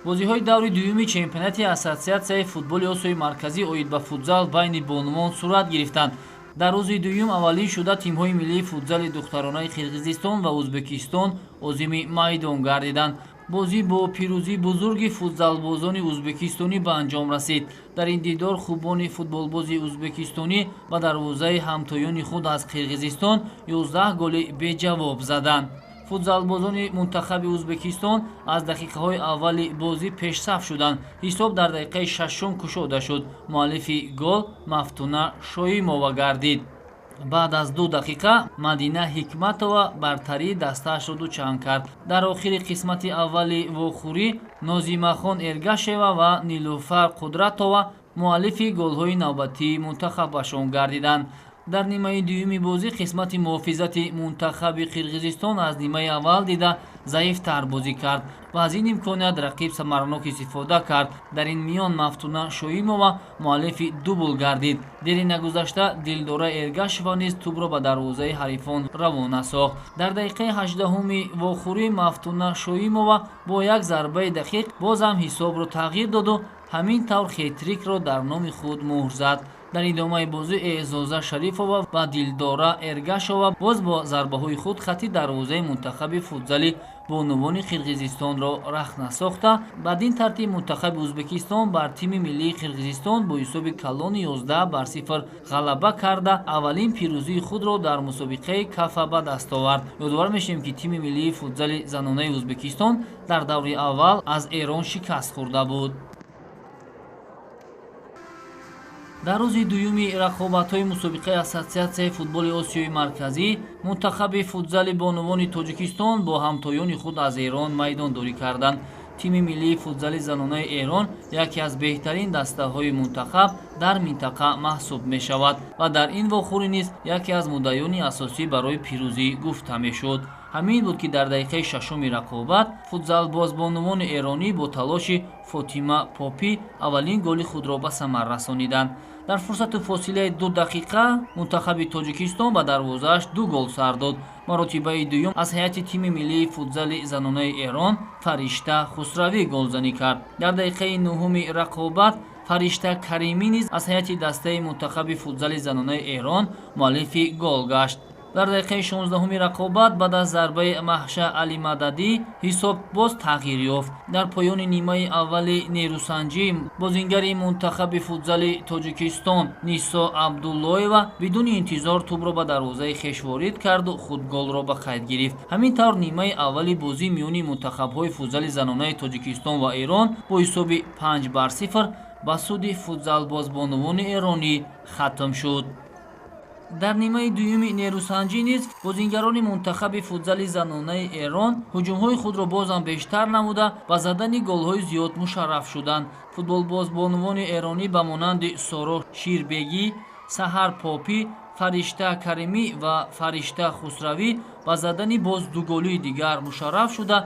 Бозиҳои даври дуюми чемпионати Ассотсиатсияи футболи Осиёи Марказӣ оид ба футзал байни бонувон сурат гирифтанд. Дар рӯзи дуюм аввалин шуда тимҳои миллии футзали духтаронаи Қирғизистон ва Ӯзбекистон озими майдон гардиданд. Бозӣ бо пирӯзии бузурги футзалбозони ӯзбекистонӣ ба анҷом расид. Дар ин дидор хубони футболбози ӯзбекистонӣ ба дарвозаи ҳамтоёни худ аз Қирғизистон 11 голи беҷавоб заданд. Футзалбозони мунтахаби Ӯзбекистон аз дақиқаҳои аввали бозӣ пешсаф шуданд. Ҳисоб дар дақиқаи шашум кушода шуд. Муаллифи гол Мафтуна Шоимова гардид. Баъд аз 2 дақиқа Мадина Ҳикматова бартарии дастаашро дучанд кард. Дар охири қисмати аввали вохӯрӣ Нозимахон Эргашева ва Нилуфар Қудратова муаллифи голҳои навбатии мунтахабашон гардиданд. Дар нимаи дуюми бозӣ қисмати муҳофизати мунтахаби Қирғизистон аз нимаи аввал дида заифтар бозӣ кард ва аз ин имконият рақиб самаранок истифода кард. Дар ин миён Мафтуна Шоимова муаллифи дубл гардид. Дери нагузашта Дилдора Эргашева низ тӯбро ба дарвозаи ҳарифон равона сохт. Дар дақиқаи 18-уми вохӯрӣ Мафтуна Шоимова бо як зарбаи дақиқ бозам ҳисобро тағйир доду ҳамин тавр хет-трикро дар номи худ муҳр зад. Дар идомаи бозӣ Эъзоза Шарифова ва Дилдора Эргашова боз бо зарбаҳои худ хатти дарвозаи мунтахаби футзали бонувони Қирғизистонро рахна сохта. Бадин тартиб мунтахаби Ӯзбекистон бар тими миллии Қирғизистон бо ҳисоби калони 11-0 ғалаба карда, аввалин пирӯзии худро дар мусобиқаи Кафа ба даст овард. Ёдовар мешавем, ки тими миллии футзали занонаи Ӯзбекистон дар даври аввал аз Эрон шикаст хӯрда буд. Дар рӯзи дуюми рақобатҳои мусобиқаи Ассотсиатсияи футболи Осиёи Марказӣ мунтахаби футзали бонувони Тоҷикистон бо ҳамтоёни худ аз Эрон майдондорӣ карданд. Тими миллии футзали занонаи Эрон яке аз беҳтарин дастаҳои мунтахаб дар минтақа маҳсуб мешавад ва дар ин вохӯрӣ низ яке аз муддаёни асосӣ барои пирӯзӣ гуфта мешуд. Ҳамин буд, ки дар дақиқаи шашуми рақобат футзалбозбонувони эронӣ бо талоши Фотима Попӣ аввалин голи худро ба самар расониданд. Дар фурсату фосилаи 2 дақиқа мунтахаби Тоҷикистон ба дарвозааш ду гол сар дод. Маротибаи дуюм аз ҳайати тими миллии футзали занонаи Эрон Фаришта Хусравӣ голзанӣ кард. Дар дақиқаи нуҳуми рақобат Фаришта Каримӣ низ аз ҳайати дастаи мунтахаби футзали занонаи Эрон муаллифи гол гашт. Дар дақиқаи 16-уми рақобат баъд аз зарбаи Маҳша Алимададӣ ҳисоб боз тағйир ёфт. Дар поёни нимаи аввали нерӯсанҷӣ бозингари мунтахаби футзали Тоҷикистон Нисо Абдуллоева бидуни интизор тӯбро ба дарвозаи хеш ворид карду худ голро ба қайд гирифт. Ҳамин тавр нимаи аввали бозӣ миёни мунтахабҳои футзали занонаи Тоҷикистон ва Эрон бо ҳисоби 5-0 ба суди футзалбозбонувони эронӣ хатм шуд. Дар нимаи дуюми нерӯсанҷӣ низ бозингарони мунтахаби футзали занонаи Эрон ҳуҷумҳои худро бозам бештар намуда, ба задани голҳои зиёд мушарраф шуданд. Футболбозбонувони эронӣ ба монанди Соро Ширбегӣ, Саҳар Попӣ, Фаришта Каримӣ ва Фаришта Хусравӣ ба задани боз дуголии дигар мушарраф шуда,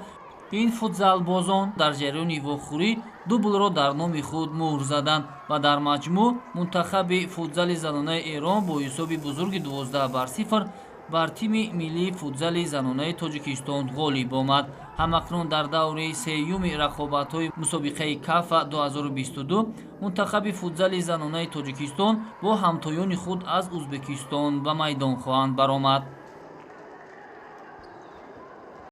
ин футзалбозон дар ҷараёни вохӯрӣ дублро дар номи худ муҳр заданд ва дар маҷмӯъ мунтахаби футзали занонаи Эрон бо ҳисоби бузурги 12-0 бар тими миллии футзали занонаи Тоҷикистон ғолиб омад. Ҳамакнун дар даври сеюми рақобатҳои мусобиқаи Кафа 2022 мунтахаби футзали занонаи Тоҷикистон бо ҳамтоёни худ аз Ӯзбекистон ба майдон хоҳанд баромад.